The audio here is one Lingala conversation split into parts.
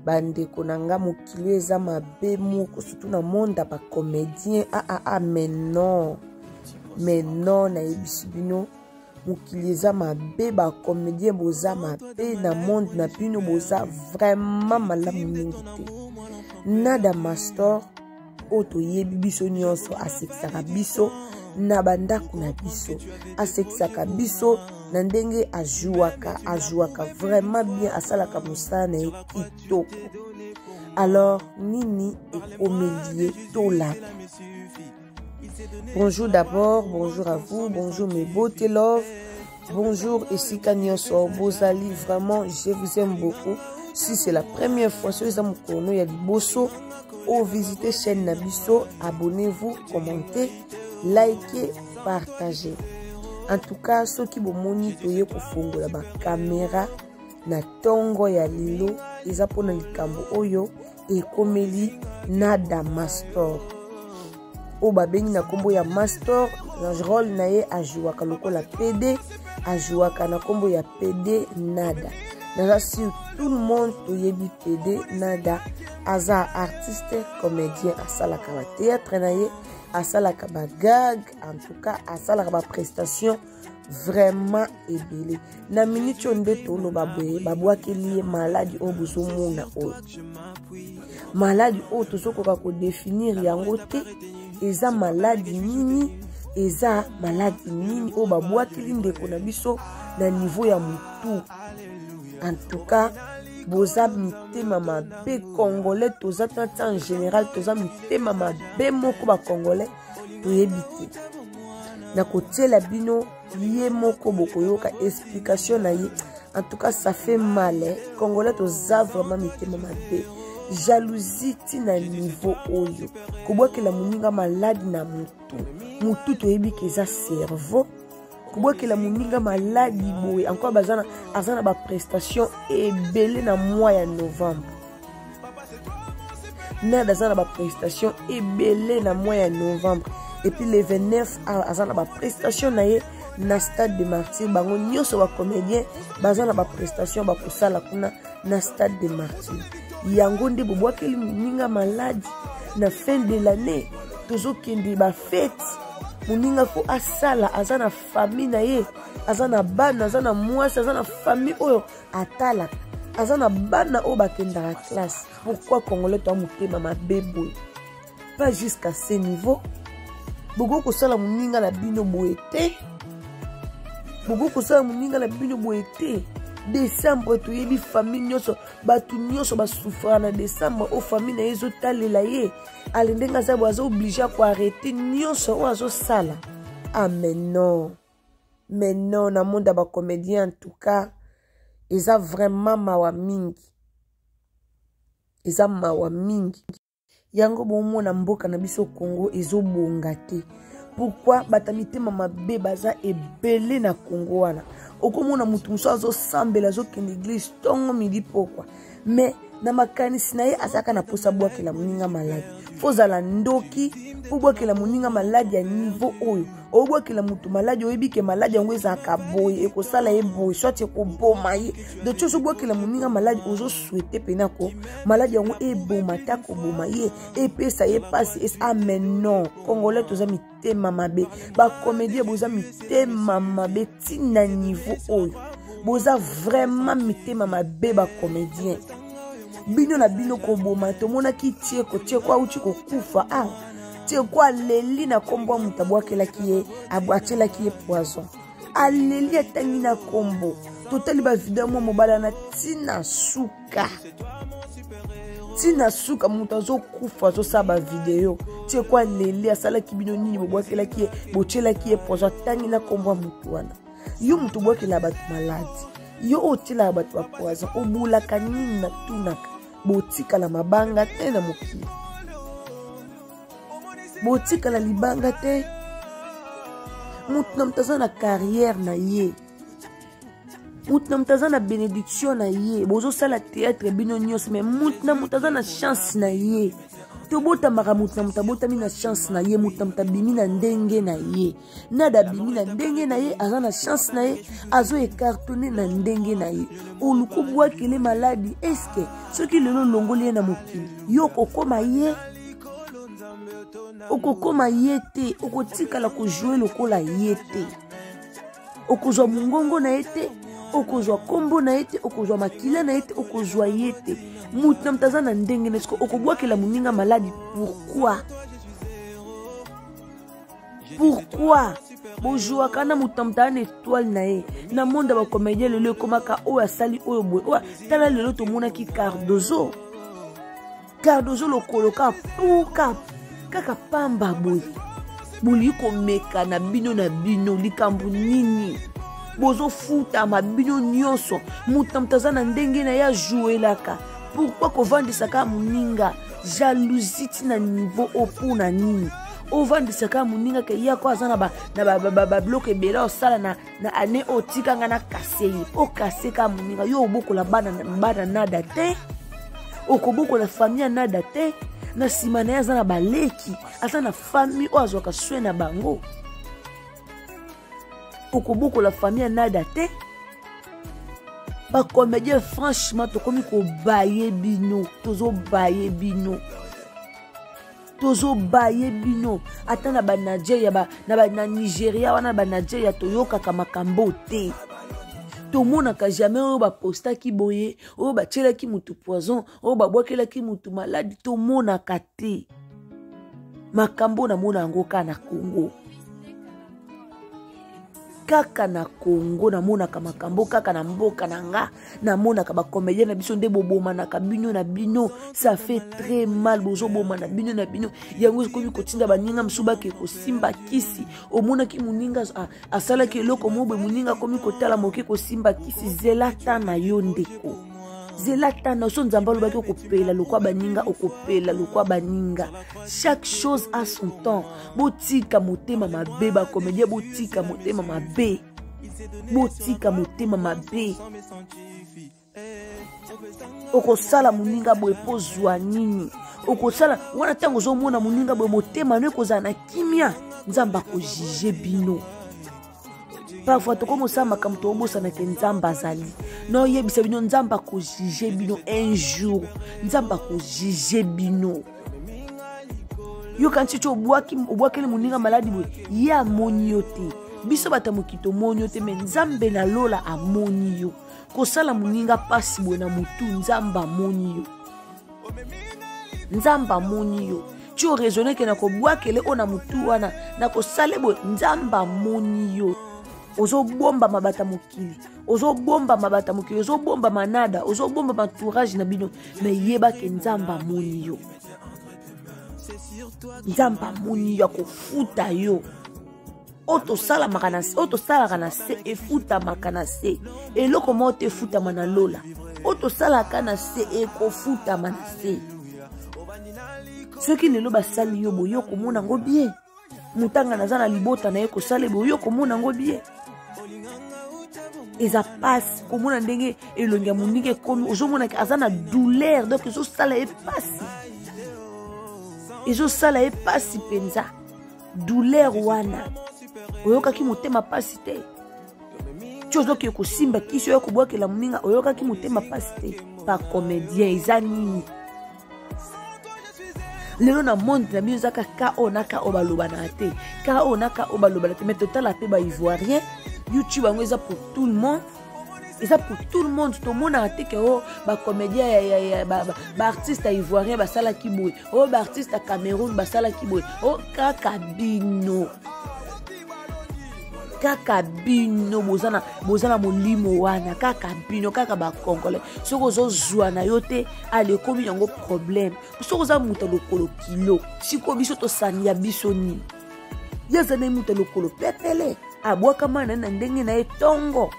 Bandeko na nga, mokili eza mabe moko, surtout na monde ya bacomédien. Ah, ah, ah, mais non, mais non, nayebisi bino, mokili eza mabe, bacomédien boza mabe na monde na bino, boza vraiment malamu mingi te. Nada Mastor oyo toyebi biso nyonso, asekisaka biso na bandako na biso, asekisaka biso na ndenge ajuaka, ajuaka vraiment bien, asalaka mosala na ye kitoko. Alors nini ekomeli ye? Tolanda. Bonjour d'abord, bonjour à vous, bonjour mes beautés love, bonjour esika nyonso bozali, vraiment je vous aime beaucoup. Si c'est la première fois, soki eza mokolo ya liboso ovisiter chaîne na biso, abonnez-vous, commentez, likez, partagez. En tout cas, soki bomoni toye kofongola ba caméra na ntongo ya lelo, eza mpona likambo oyo ekomeli Nada Mastor, oyo babengi na nkombo ya Mastor. Na role na ye ajouaka lokola PD, ajouaka na nkombo ya PD Nada. Naza sur tout le monde toyebi PD Nada, aza artiste comédien, asalaka batéâtre na ye, asalaka bagag, en tout cas asalaka baprestation vraiment ebele. Na minute oyo nde toloba boye, babwakeli ye maladi oyo bozomona, oyo maladi oyo tozokoka kodefinir yango te. Eza maladi nini? Eza maladi nini oyo babwakeli ndeko na biso na niveau ya motu? En tout cas, boza mitema mabe, congolais. Toza tata en général, toza mitema mabe moko, bacongolais, toyebi te. Nakotiela bino ye moko, bokoyoka explication na ye. En tout cas, ça fait mal, eh? Congolais toza vraiment mitema mabe, jalousie ntina niveau oyo kobwakela moninga maladi na motu. Motu toyebi ke eza cerveau, kobwakela moninga maladi boye encore. Baza na, aza na baprestation ebele na mois ya novembre. Nada aza na baprestation ebele na mois ya novembre, et puis le 29 aza na baprestation na ye na Stade de Martyr. Bango nyonso bacomédien baza na baprestation bakosala kuna na Stade de Martyr. Yango nde bobwakeli moninga maladi na fin de l'année, tozokende bafete. Moninga fo asala, aza na famille na ye, aza na bana, aza na mwasi, aza na famille oyo atalaka, aza na bana oyo bakendaka classe. Pourquoi congolais toa motema mabe boye? Pas jusqu'à ce niveau. Bokoki kosala moninga na bino boye te, bokoki kosala moninga na bino boye te. Décembre, toyebi famille nyonso, bato nyonso basufraka na décembre. Oyo famille na ye ezotalela ye, ale ndenge aza boye, aza obligé ya koarrêter nyonso oyo azosala. Ah, mais non, mais non, na monde ya bacomédien, en tout cas eza vraiment mawa mingi, eza mawa mingi. Yango bomona mboka na biso Congo ezobonga te. Pourquoi bato ya mitema mabe baza ebele na Congo wana? Okomona motu mosusu azosambela, azokende église ntongo, midi, pokwa, mais na makanisi na ye azalaka na mposa abwakela moninga maladi. Fo ozala ndoki mpo bwakela moninga maladi ya niveau oyo obwakela motu maladi. Oyebi ke maladi yango ezalaka boye, ekosala ye boye, soit ekoboma ye. Donc ti ozobwakela moninga maladi, ozosouhaiter mpena ko maladi yango eboma ta koboma ye, epesa ye mpasi. Ah, mais non, congolais toza mitema mabe, bacomédien boza mitema mabe ntina niveau oyo. Boza vraiment mitema mabe, bacomédien, bino na bino koboma. Tomonaki Tieko, Tieko auti kokufa awa. Tieko aleli na nkombo ya moto abwakelaki ye, atielaki ye poison. Aleli, atangi na nkombo. Totali bavideo, mwa mobala na ntina suka, ntina suka, moto azokufa, azosala bavideo. Tieko aleli, asalaki bino nini? Bobwakelaki ye, botielaki ye poison, atangi na nkombo ya motu wana. Yo moto obwakela bato maladi, yo oyo otielaka bato bapoison, obulaka nini? Natunaka, botikala mabanga te na mokili, botikala libanga te. Motu na moto aza na carrière na ye, motu na moto aza na bénédiction na ye. Bozosala théâtre bino nyonso, mais motu na moto aza na chance na ye. Tobotamaka, moto na moto abotami na chance na ye, moto na moto abimi na ndenge na ye. Nada abimi na ndenge na ye, aza na chance na ye, azo ecartonne na ndenge na ye. Oluka obwakele maladi, eske soki lelo olongoli ye na mokili, yo okokoma ye? Okokoma ye te, okotikala kojoue lokola ye te, okozwa mongongo na ye te, okozwa nkombo na ye te, okozwa makila na ye te, okozwa ye te. Moto na moto aza na ndenge na siko, okobwakela moninga maladi pourquoi? Pourquoi bozwaka na moto na moto aza na étoile na ye na monde ya bacomédien? Lelo ekomaka oyo asali oyo boye, oyo tala lelo tomonaki Cardozo. Cardozo lokolo ka puka kaka pamba boye. Bolingi komeka na bino na bino likambo nini? Bozofutama bino nyonso, moto na moto aza na ndenge na ye ajouelaka. Pourquoi kovandisaka moninga? Jalousie ti na niveau oyo mpo na nini? Ovandisaka moninga ke yako aza na babiloko ebele osala na ane oyo, tikanga na kase ye. Okase kaka moninga, yo obokola bana, bana nada te, okobokola famille ya nada te. Na nsima na ye aza na baleki, aza na famille oyo azwaka soin na bango. Okobokola famille ya nada te. Bacomédien, franchement, tokomi kobaye bino, tozobaye bino, tozobaye bino. Ata na Banigeria, na Nigeria wana, Banigeria, toyokaka makambo te, tomonaka jamais oyo bapostaki boye, oyo batielaki mutu poison, oyo babwakelaki mutu maladi, tomonaka te. Makambo namona yango kaka na Congo, kaka na Congo namonaka makambo, kaka na mboka na nga namonaka bacomédien na biso nde bobomanaka bino na bino. Ça fait très mal, bozobomana bino na bino. Yango ekomi kotinda baninga mosusu bake kosimba kisi. Omonaki moninga asalaki eloko mo boye, moninga akomi kotala moke kosimba kisi. Zela ta na yo, ndeko, zela ta na so. Nzambe alobaki okopela lokwa baninga, okopela lokwa baninga. Chaque chose a son temps. Botika motema mabe, bacomédien, botika motema mabe, botika motema mabe. Okosala moninga boye mpo zwa nini? Okosala wana ntango ozomona moninga boye, motema no ekozala na kimia? Nzambe akojuge bino. Parfois tokomosala makambo, tokobosanake Nzambe azali. Naoyebisa bino, Nzambe akojuge bino un jour, Nzambe akojuge bino. Yoka nti ti obwakeli moninga maladi boye, ye amoni yo te. Biso bato ya mokili tomoni yo te, me Nzambe na lola amoni yo. Kosala moninga mpasi boye na motu, Nzambe amoni yo, Nzambe amoni yo. Ti oraisonne ke na kobwakele oyo na motu wana, na kosale boye, Nzambe amoni yo. Ozobomba mabata mokili, ozobomba mabata mokili, ozobomba manada, ozobomba entourage na bino, me yebake Nzambe amoni yo, Nzambe amoni yo, akofuta yo. Oyo tosalamaka na oyo tosalaka na se efutamaka na se. Eloko moko te efutama na lola. Oyo tosalaka na se ekofutama na se. Soki lelo basali yo boye, okomona yango bien. Motanga naza na libota na ye kosala boye, okomona yango bien. Eza pasi komona ndenge elongi ya moninga ekomi, ozomonaka aza na douleur, donc ezosala ye pasi, ezosala ye pasi mpenza. Douleur wana, oyokaki motema pasi te? Ti ozoki kosimba kisi oyo kobwakela moninga, oyokaki motema pasi te? Bacomédien, eza nini lelo na monde na bino? Ezaka ka oyo na ka oyo balobanaka te, ka oyo na ka oyo balobana te. Mais totala mpe Baivoirien, YouTube yango eza pour tout le monde, eza pour tout le monde. Tomonaka te ke oyo bacomédien, baartiste ya Ivoirien basalaki boye, oyo baartiste ya Cameroun basalaki boye. O kaka bino, kaka bino boza na molimo wana, kaka bino, kaka Bacongolais. Soki ozozwa na yo te, ale ekomi yango problème. Soki oza moto ya lokolo kilo, sikoyo biso tosani ya biso nini? Ye aza na ye moto ya lokolo pepele, abwakama na ye na ndenge na ye ntongo.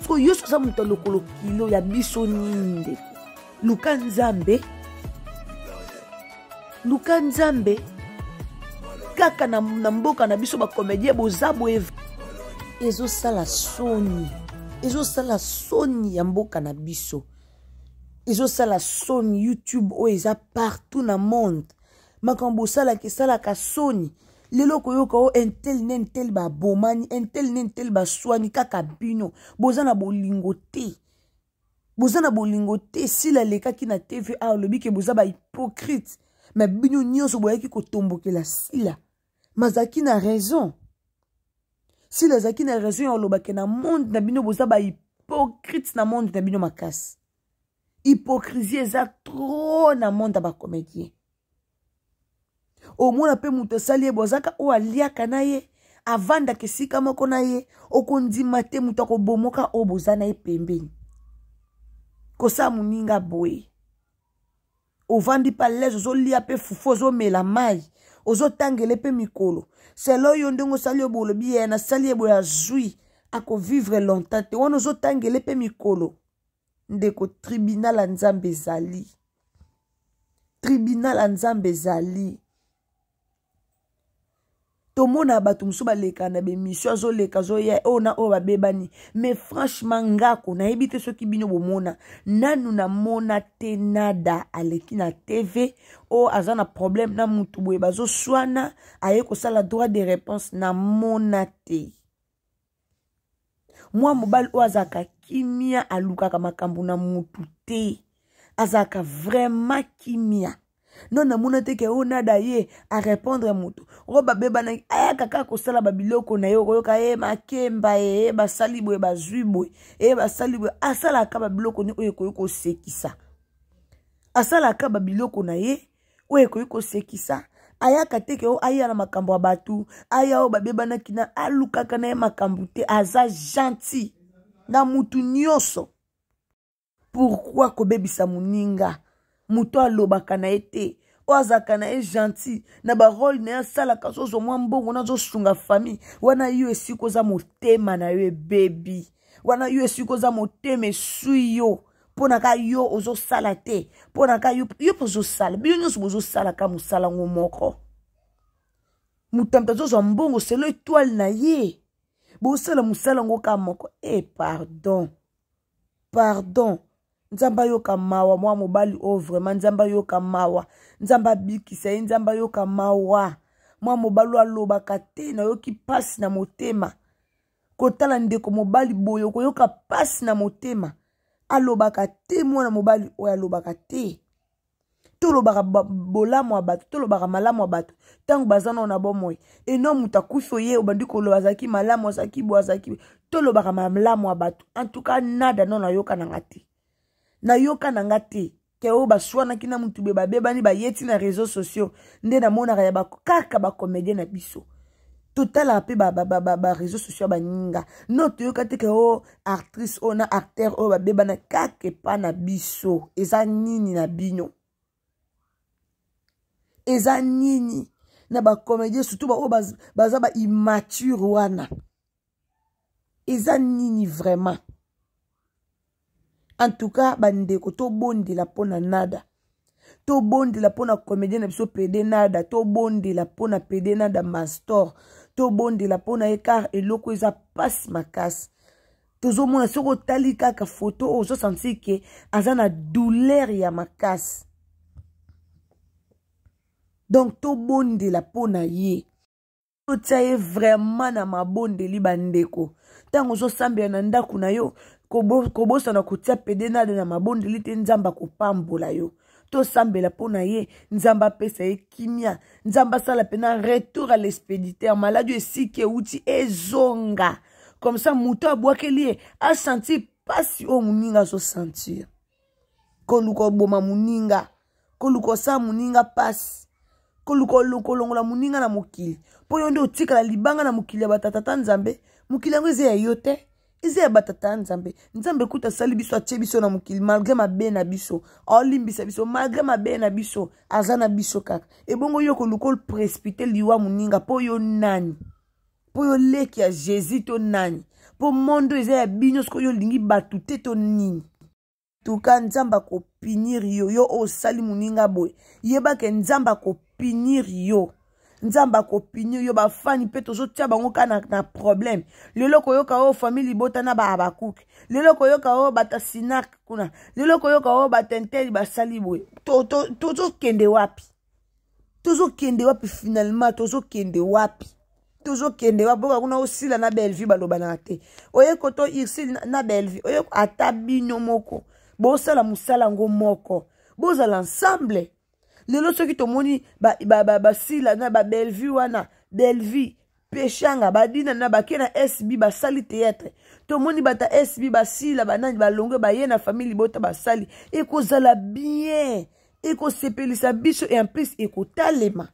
Sikoyo yo so oza moto ya lokolo kilo, ya biso nini? Ndeko, luka Nzambe, luka Nzambe. Kaka na mboka na biso, bacomédien boza boye, ezosala soni, ezosala soni ya mboka na biso, ezosala soni. YouTube oyo eza partout na monde. Makambo bosalaka esalaka soni. Lelo koyoka o intel na intel babomani, intel na intel baswani, kaka bino boza na bolingo te, boza na bolingo te. Sila alekaki na TV awa, alobi ke boza ba hypocrite, me bino nyonso boyaki kotombokela Sila. Mazalaki na raison, Sila azalaki na raison ya olobake na monde na bino boza ba hypocrite, na monde na bino makasi hypocrisie eza trop na monde ya bacomédien. Omona mpe moto asali ye bozaka oyo aliaka na ye, avandaka esika moko na ye, okondima te moto akobomoka oyo boza na ye pembeni. Kosala moninga boye, ovandi mpe alaise, ozolia mpe fufu, ozomela mai, ozotangele mpe mikolo selo. Yo ndenge osali yo bolobi ye nasali ye boye, azwi akovivre longtemps te, wana ozotangele mpe mikolo. Ndeko, tribunal ya Nzambe ezali, tribunal ya Nzambe ezali. Tomona bato mosusu baleka na bemission, azoleka, azoya oyo na oyo babebani. Mais franchement, ngako nayebi te soki bino bomona nanu. Namona te Nada aleki na TV oyo aza na problème na mutu boye, bazoswana, aye kosala droit de réponse. Namona te. Mwa mobali oyo azalaka kimia, alukaka makambo na mutu te, azalaka vraiment kimia. No, namona te ke oyo Nada ye arépondre moto oyo babebanaki. Ayaka kaka kosala babiloko na ye, okoyoka ye makemba ye, basali boye, bazwi boye, ye basali boye. Asalaka babiloko ni oyo ekoki kosekisa, asalaka babiloko na ye oyo ekoki kosekisa. Ayaka te ke oyo aya na makambo ya bato, aya oyo babebanaki na, alukaka na ye makambo te, aza gentil na mutu nyonso. Pourquoi kobebisa moninga, moto alobaka na ye te, oyo azalaka na ye gentil na barole na ye, asalaka, azozwa mwa mbongo na azosunga famille wana? Yo esika oza, motema na yo ebebi wana. Yo esika oza, motema eswi yo mpo na ka yo ozosala te, mpo na ka yo, yo mpo ozosala. Bino nyonso bozosala ka mosala ngo moko. Moto moto azozwa mbongo selo etoile na ye, bosala mosala ngo ka moko. E pardon, pardon, Nzambe ayoka mawa mwa mobali oyo vraiment. Nzambe ayoka mawa, Nzambe abikisa ye, Nzambe ayoka mawa mwa mobali oyo alobaka te. Nayoki mpasi na motema kotala ndeko mobali boye, okoyoka mpasi na motema. Alobaka te, mwana mobali oyo alobaka te. Tolobaka bolamu ya bato, tolobaka malamu ya bato ntango baza nao na bomoi. Eno moto akufi, oye obandi koloba azalaki malamu, azalaki boye, azalaki. Tolobaka malamu ya bato. En tout cas, Nada no, nayoka na nga te, nayoka na nga te ke oyo baswanaki na mutu boye, babebani, bayeti na réseaux sociaux. Nde namonaka ya kaka bacomédien na biso, totalaka mpe baréseaux sociaux ya baninga. No, toyoka te ke oyo actrice oyo na acteur oyo babebana. Kaka epa na biso, eza nini na bino? Eza nini na bacomédien, surtout baoyo baza baimmature wana? Eza nini vraiment? En tout cas, bandeko, tobondela mpo na Nada, tobondela mpo na comédien na biso Pede Nada, tobondela mpo na Pede Nada Mastor, tobondela mpo na ye, car eloko eza mpasi makasi. Tozomona, soki otali kaka foto oyo, ozosentir ke aza na douleur ya makasi. Donc tobondela mpo na ye, totia ye vraiment na mabondeli. Bandeko, ntango ozosambela na ndako na yo, kobosana kotia Pede Nada na mabondeli te. Nzambe akopambola yo. Tosambela mpo na ye, Nzambe apesa ye kimia, Nzambe asala mpena retour à l'expéditeur, maladi oyo esika euti ezonga. Comme ça moto abwakeli ye asentir mpasi oyo moninga azosentir. Koluka oboma moninga, koluka osala moninga mpasi, koluka kolongola moninga na mokili mpo yo nde otikala libanga na mokili ya batatata Nzambe. Mokili yango eza ya yo te, eza ya batata ya Nzambe. Nzambe kuta asali biso, atie biso na mokili malgré mabe na biso, aolimbisa biso malgré mabe na biso, aza na biso kaka. Ebongo yo koluka oprécipiter liwa moninga mpo yo nani? Mpo yo leki ya Jésus to nani? Mpo mondo eza ya bino, soki oyo olingi bato te to nini? Tuka, Nzambe akopunir yo. Yo oyo osali moninga boye, yebake Nzambe akopunir yo, Nzambe akopunir yo. Bafani mpe tozotia bango kaka na problème. Lelo koyoka oyo famille libota na baabakuke, lelo koyoka oyo bata sinak kuna, lelo koyoka oyo batenteli basali boye, tozokende wapi? Tozokende wapi finalement? Tozokende wapi? Tozokende wapi? Boka kuna osila na Bellevue balobanaka te, oye koto Ursule na Bellevue, oye ata bino moko bosala mosala yango moko, bozala ensemble. Lelo soki tomoni basila ba, ba, ba na babellevue wana, Bellevue, Peshanga, badina na bake na SB basali théâtre, tomoni bata SB basila banani balongwe baye na famille libota basali, ekozala bien, ekosepelisa biso et en plus ekotalema.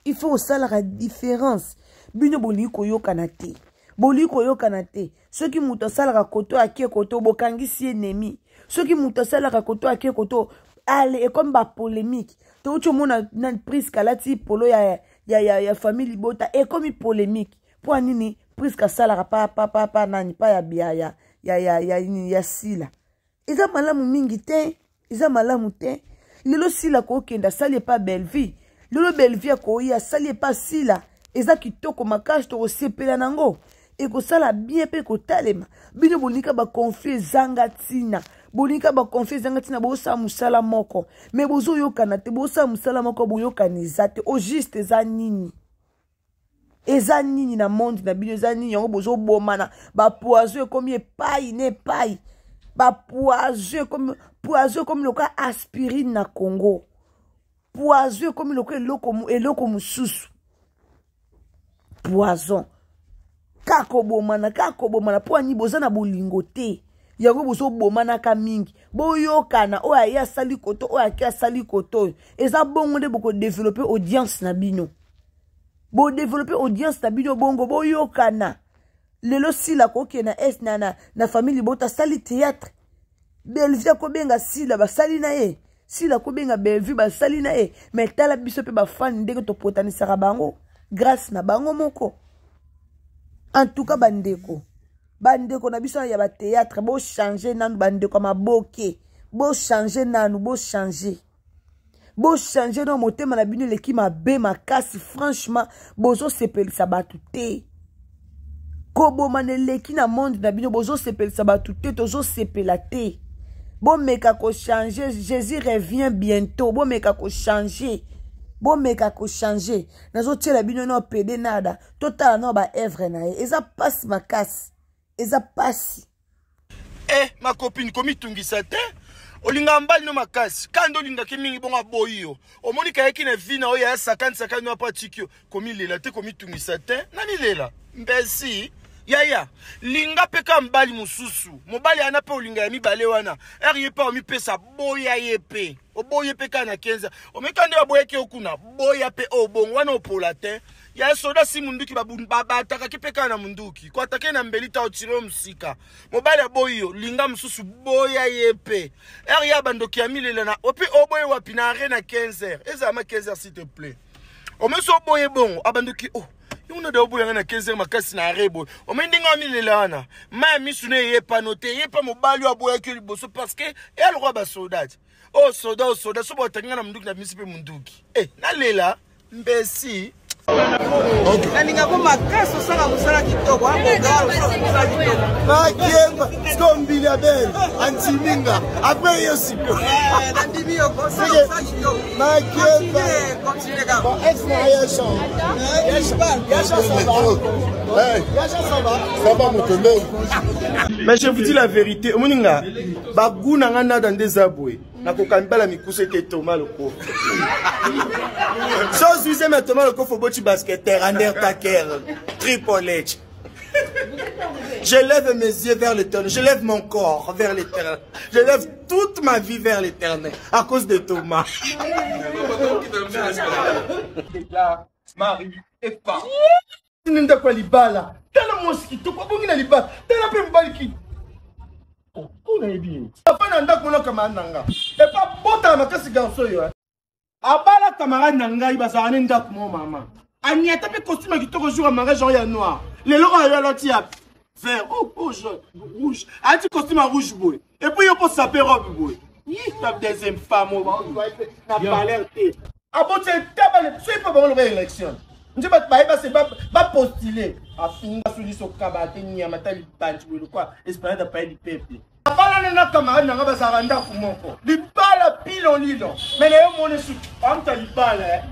Il faut osalaka différence. Bino bolingi koyokana te, bolingi koyokana te. Soki moto asalaka koto ake koto, bokangisi ennemi. Soki moto asalaka koto ake koto, ale ekomi bapolémique. Touti omona nani, Priske alati polo ya famille libota, ekomi polémique. Mpo nini Priske asalaka pa pa pa pa nani pa ya ya ya ya ya ya, ya Sila? Eza malamu mingi te, eza malamu te. Lelo Sila kokende asali epa Bellevue, lelo Bellevue akoya asali epa Sila, eza kitoko makasi, tokosepela nango, ekosala bien mpe ekotalema. Bino bolinga baconflit ezanga ntina, bolinga baconflit ezanga ntina. Bosala mosala moko me bozoyokana te, bosala mosala moko boyokana eza te. Au juste eza nini? Eza nini na monde na bino? Eza nini yango bozobomana? Bapoison ekomi epai na epai, bapoison ekomi, poison ekomi lokola aspirine na Congo, poison ekomi lokola eloko, eloko mosusu, poison. Kaka kobomana, kaka kobomana. Mpo ani boza na bolingo te, yango bozobomanaka mingi. Boyokana, oyo aye asali koto, oyo ake asali koto oyo. Eza bongo nde bokodevelope audience na bino, bodevelope audience na bino bongo. Boyokana. Lelo Sila kokende na es na famille libota asali théâtre, Bellevue akobenga Sila basali na ye, Sila akobenga Bellevue basali na ye. Mais tala biso mpe bafani ndenge topotanisaka bango grâce na bango moko. En tout cas bandeko, bandeko na biso ya bathéâtre, bochange nanu. Bandeko ya maboke, bochange nanu, bochange, bochange nano. Motema na bino eleki mabe makasi, franchement bozosepelisa bato te. Kobomana eleki na monde na bino, bozosepelisa bato te, tozosepela te. Bomeka kochange, Jésus revient bientôt. Bomeka kochange, bomeka kochange. Nazotiela bino no pede nada, totala no baevre na ye. Eza mpasi makasi, eza mpasi. Eh, ma copine, komitungisa te. Olingaka mbali no makasi, kanda olingaki mingi bongo aboyi yo. Omoni kayaki na vi na oyo ya sakani sakani no apo atiki yo. Komilela te, komitungisa te. Namilela mbesi yaya, linga mpe ka mobali mosusu. Mobali wana mpe olinga ya mibale wana ere ye mpe omipesa, boya ye mpe oboyi mpe kaka na 15 omeka nde baboyaki yo kuna, boya mpe oyo bongo wana opola te. Ya soda si munduki babatakaki mpe kaka na munduki koatake na mbeli ta otire yo mosika. Mobali aboyi yo, linga mosusu, boya ye mpe ere ya bandoki ya milela na ope oboye wapi na are na 15 heures ezala ma 15 heures s'il te plaît. Omesi oboye bongo abandoki oh yo nada oboya nga na 15 heures makasi na are boye. Omei ndenge amilela wana, mai ya misu na eyepano te, eyepa mobali oyo aboyaki yo liboso parce que eya lokola basoda te. Oyo soda, oyo soda so boatangi nga na munduki na bimisi mpe munduki e nalela mbesi. Nalingako makasi, osala mosala kitoko, aboga osala mosala kitoko. Makemba siko mbilia bel antiminga après yo siko. Nandimi yo osala mosala kitoko. Makemba continue kaka. Bon ex na ya Jean. Ya Jean, ça va? Ya Jean, ça va? Ça va moto ndenge. Mais je vous dis la vérité, omoni nga bagu na nga nada nde eza boye, nakoka mibala mikuse te. Thomas Lokofo so ozwi zemi ya Thomas Lokofo, oboti basketer Undertaker Triple H. Je lève mes yeux vers l'éternel, je lève mon corps vers l'éternel, je lève toute ma vie vers l'éternel à cause de Thomas. Mari et femme. Ndako ya libala, tala mwasi kitoko abongi na libala, tala mpe mobali kitoko nayebi ye afa na ndako na camarade na nga epa botala makasi garçon oyo abala camarade na ngai, bazala ne ndako mo mama aniata mpe costume ya kitoko jour ya mariage yango ya noir. Lelo oyo alati ya vert, oh, oh, jaune, rouge, alati costume ya rouge boye et puis yo mpo sape robe boye ta deuxième femme oyo na valeur te, aboti etabale soki mpo bango loba élection nde bato bayeba se bapostule afinga soki sokaba te nyama ta libanzi boye lokwa esplanade apaye du peuple. Abalana na camarade na nga, bazalaka ndako moko, libala pilon lilo. Me na yo moni suki amuta libala.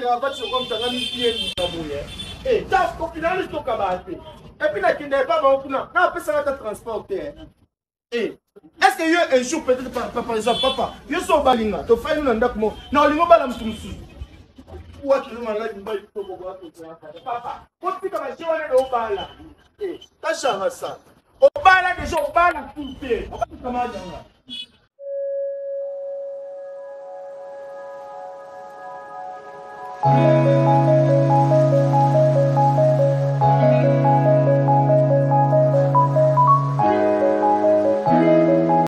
cravate soko mtangami bien boye. Eh, taf kopinali tokaba te. Et puis nakende epa bango kuna, napesaka ata transport te. Eh, est-ce que yo un jour peut-être par, par, par exemple papa, yo so obalinga, tofandi na ndako moko, na olingo obala moto mosusu. Papa, kotika baje wana na obala. Eh, tashanga sa. Obala déjà obala tout te. Obala kama nanga.